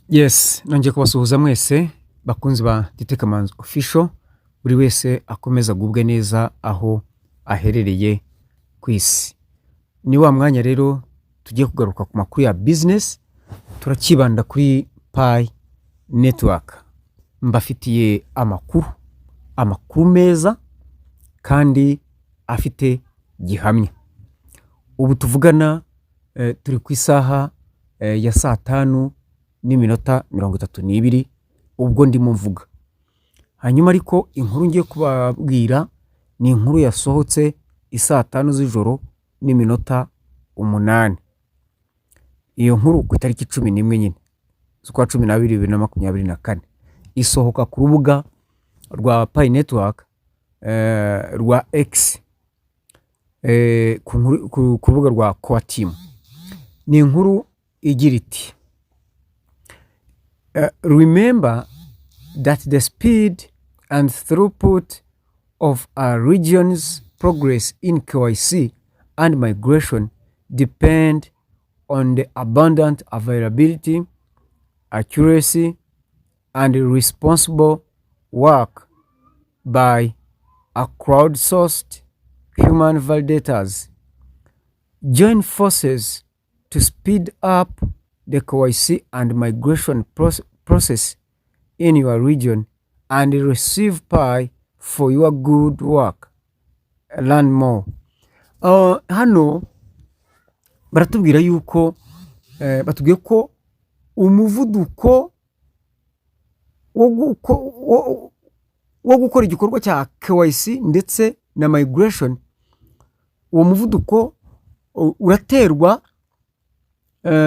Yes, nongeye kubasuhuza mwese bakunzi ba Tite Kamanzi Official, buri wese akomeza agubwe neza aho aherereye ku isi. Ni wa mwanya rero tugiye kugaruka ku makuru ya business, turakibanda kuri Pi Network. Mbafitiye amakuru, amakuru meza kandi afite gihamya. Ubu tuvugana turi ku isaha ya saa 5:32 ubwo ndimo mvuga. Hanyuma ariko inkuru ngiye kubabwira ni inkuru yasohotse i saa 5 z'ijoro n'iminota 8. Iyo nkuru ku itariki 11 nyine z'ukwa 12 2024, isohoka ku rubuga rwa Pi Network rwa X, ku rubuga rwa Core Team. Ni inkuru igira iti: "Remember that the speed and throughput of a region's progress in KYC and migration depend on the abundant availability, accuracy, and responsible work by a crowdsourced human validators. Join forces to speed up the KYC and migration process in your region and receive Pi for your good work. Learn more." Hano baratubwira yuko batubwiye ko umuvuduko wo gukora igikorwa cya KYC ndetse na migration, uwo muvuduko uraterwa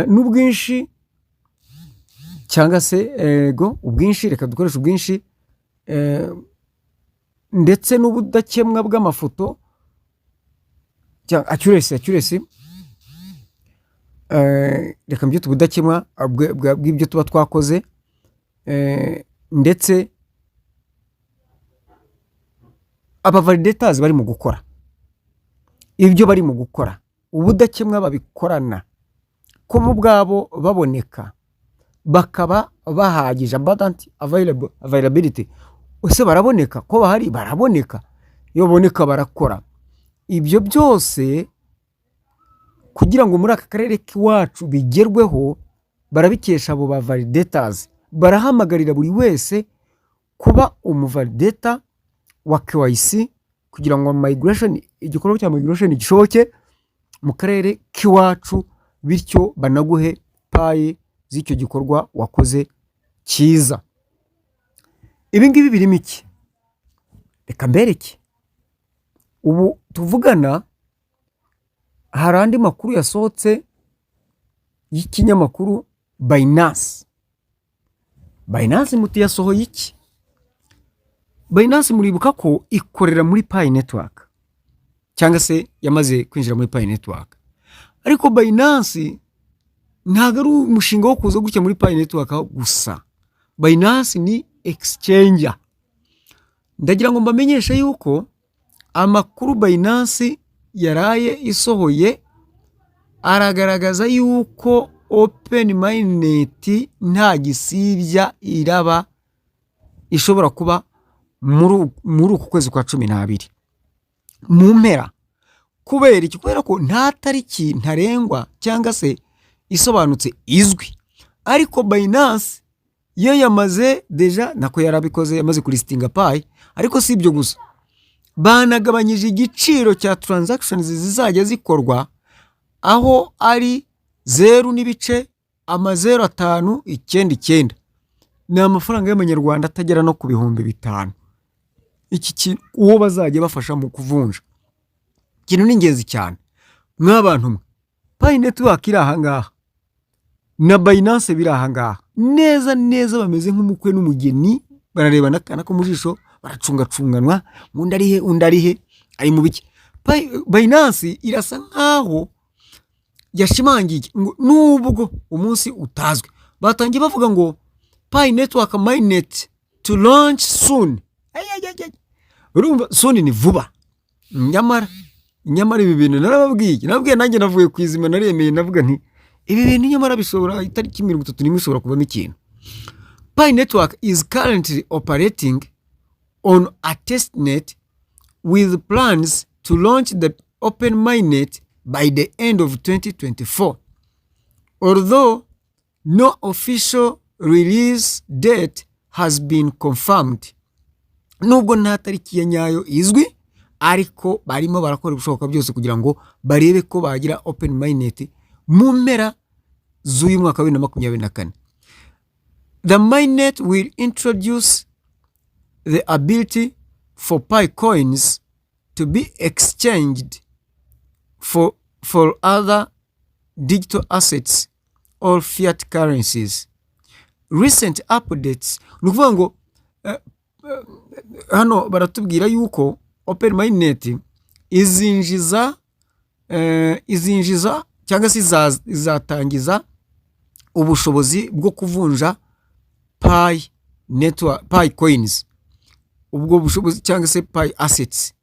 n'ubwinshi cyangwa se ego ubwinshi, reka dukoreshe ubwinshi, ndetse n'ubudakemwa bw'amafoto cyangwa accuracy, reka mbyite ubudakemwa bw'ibyo tuba twakoze, ndetse aba validators bari mu gukora ibyo bari mu gukora, ubudakemwa babikorana, ko bo ubwabo baboneka bakaba bahagije, abundant availability. Ese baraboneka? Ko bahari? Baraboneka. Iyo baboneka barakora. Ibyo byose kugira ngo muri aka karere k'iwacu bigerweho, barabikesha abo ba validators. Barahamagarira buri wese kuba umu validator wa KYC kugira ngo migration, igikorwa cya migration gishoboke mu karere k'iwacu, bityo banaguhe Pi z'icyo gikorwa wakoze cyiza. Ibi ngibi birimo iki? Reka mbereke. Ubu tuvugana hari andi makuru yasohotse y'ikinyamakuru Binance. Binance muti yasohoye iki? Binance muribuka ko ikorera muri Pi Network cyangwa se yamaze kwinjira muri Pi Network, ariko Binance ntabwo ari umushinga wo kuza gutya muri Pi Network gusa. Binance ni exchange. Ndagira ngo mbamenyeshe yuko amakuru Binance yaraye isohoye aragaragaza yuko open mainnet nta gisibya iraba, ishobora kuba muri uku kwezi kwa 12 mu mpera. Kubera iki? Kubera ko nta tariki ntarengwa cyangwa se isobanutse izwi, ariko Binance yo yamaze déjà, nako yarabikoze, yamaze kulistinga Pi. Ariko si ibyo gusa, banagabanyije igiciro cya transactions zizajya zikorwa, aho ari 0.00599, ni amafaranga y'amanyarwanda atagera no ku 5000. Iki kintu uwo bazajya bafasha mu kuvunja, ikintu ni ingenzi cyane mw'abantu mwe. Pi Network iri ahangaha na Binance biri ahangaha neza neza, bameze nk'umukwe n'umugeni, bararebana akana ko mu jisho, baracungacunganwa, undi ari he, undi ari he, ari mu biki? Binance irasa nkaho yashimangiye ngo nubwo umunsi utazwi, batangiye bavuga ngo "Pi Network mainnet to launch soon". Ay, ay, ay, ay. Urumva soon ni vuba. Nyamara ibi bintu narababwiye, nababwiye nanjye navuye ku izima, naremeye, navuga nti ibi bintu nyamara bishobora, itariki 31 ishobora kuvamo ikintu. Pi Network is currently operating on a testnet with plans to launch the open mainnet by the end of 2024, although no official release date has been confirmed. Nubwo nta tariki ya nyayo izwi, ariko barimo barakora ibishoboka byose kugira ngo barebe ko bagira open mainnet mu mpera z'uyu mwaka wa 2024. The mainnet will introduce the ability for Pi coins to be exchanged for other digital assets or fiat currencies. Recent updates, ni ukuvuga ngo hano baratubwira yuko open mainnet izinjiza cyangwa se izatangiza ubushobozi bwo kuvunja Pi Network, Pi coins, ubwo bushobozi cyangwa se Pi assets,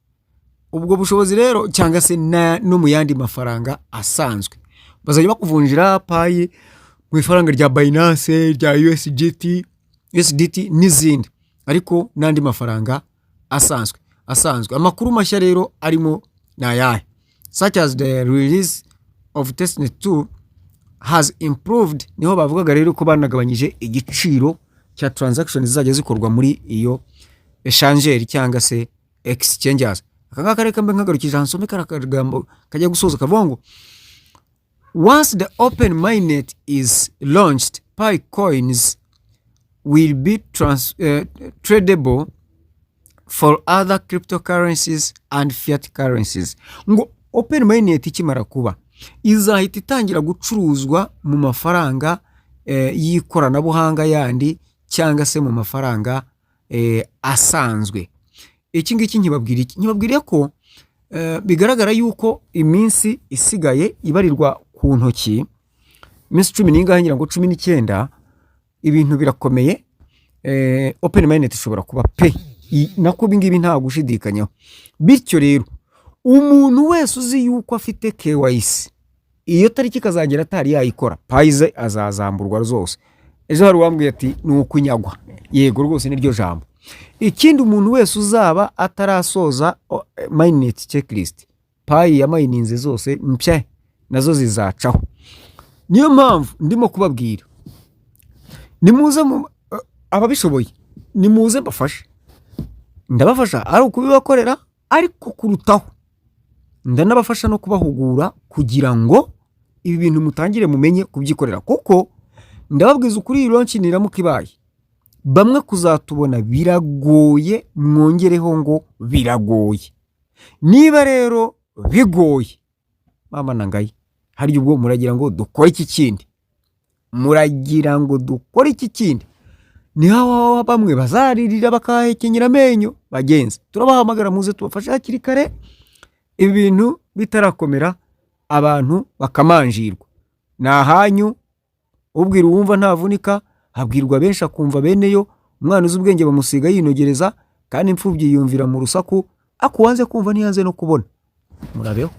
ubwo bushobozi rero cyangwa se no mu yandi mafaranga asanzwe. Bazajya bakuvunjira Pi mu ifaranga rya Binance, rya USDT, USDT n'izindi, ariko n'andi mafaranga asanzwe. Amakuru mashya rero arimo ni ayahe? Such as the release of testnet 2 has improved, niho bavugaga rero ko banagabanyije igiciro cya transaction zizajya zikorwa muri iyo exchange cyangwa se exchanges. Aka ngaka reka mbe nkagarukije nsome kariya kagambo kajya gusoza, kavuga ngo: "Once the open mainnet is launched, Pi coins will be tradable for other cryptocurrencies and fiat currencies." Ngo open mainnet ikimara kuba izahita itangira gucuruzwa mu mafaranga y'ikoranabuhanga yandi cyangwa se mu mafaranga asanzwe. Iki ngiki nkibabwira iki? Nkibabwiriye ko bigaragara yuko iminsi isigaye ibarirwa ku ntoki, iminsi cumi n'ingahe, ngira ngo 19. Ibintu birakomeye. Open mainnet ishobora kuba pe. Nako ibi ngibi nta gushidikanyaho. Bityo rero umuntu wese uzi yuko afite KYC, iyo tariki ikazagera atari yayikora, Pi ze azazamburwa zose. Ejo hari uwambwiye ati: "Ni ukunyagwa." Yego rwose, niryo jambo. Ikindi, umuntu wese uzaba atarasoza mainnet checklist, Pi yamayininze zose mpya nazo zizacaho. Niyo mpamvu ndimo kubabwira, nimuze ababishoboye, nimuze mbafashe. Ndabafasha ari ukubibakorera, ariko kurutaho ndanabafasha no kubahugura kugira ngo ibi bintu mutangire mumenye kubyikorera, kuko ndababwiza ukuri, iyi launch niramuka ibaye, bamwe kuzatubona biragoye. Mwongereho ngo biragoye. Niba rero bigoye, mama nangaye harya ubwo muragira ngo dukore iki kindi? Muragira ngo dukore iki kindi? Ni aho bamwe bazaririra bakahekenyera amenyo. Bagenzi, turabahamagara muze tubafashe hakiri kare, ibi bintu bitarakomera, abantu bakamanjirwa. Ni ahanyu. Ubwira uwumva ntavunika, habwirwa benshi akumva beneyo. Umwana uzi ubwenge bamusiga yinogereza, kandi imfubyi yumvira mu rusaku. Ako uwanze kumva ntiyanze no kubona. Murabeho.